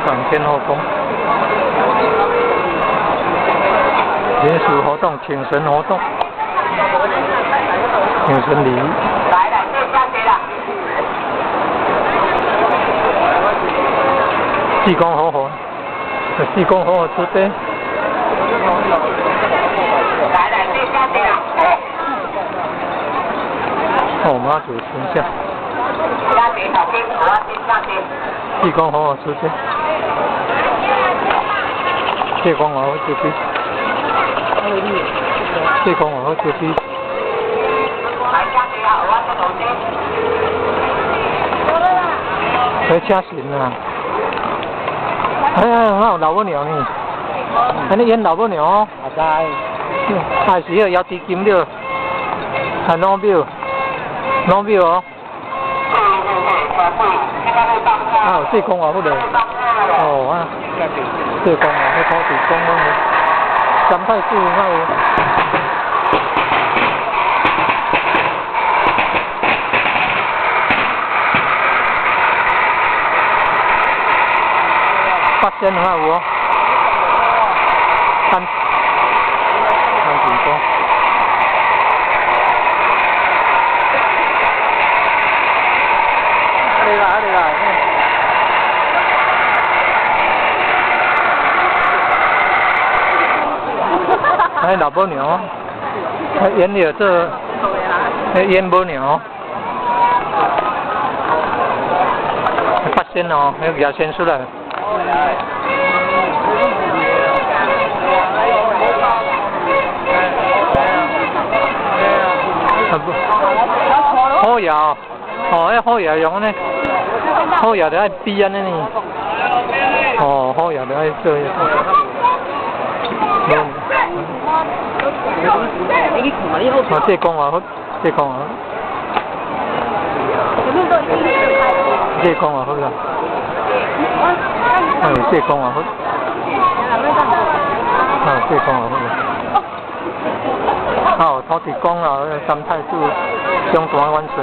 港天后宮。民俗活動、請神活動、請神禮儀。來來，這下這啦。濟公活佛，濟公活佛出的。來來，這下這啦。哦，媽祖神像。下這頭先，我先下這。濟公活佛出的。濟公活佛出的。濟公活佛出的。來下這啊，我這頭先。來請神啊！哎呀，哪有老母娘呢？按呢演老母娘哦。阿知。啊是彼個姚豬金了，啊老廟，老廟哦。啊，濟公活佛咧。哦啊，濟公活佛土地公攏有，三太子哪有？八仙哪有哦？三三地公。嚟啦嚟啦！哎，老母娘，演了這，演母娘，八仙哦，那個仙出來。好搖，哦，那好搖用呢？好搖就愛比按呢呢。哦，好搖就愛做。哦，這講話好，這講話好。這講話好啦。哎，這講話好。啊，這講話好啦。哦，土地公啊，三太子，雙大元帥。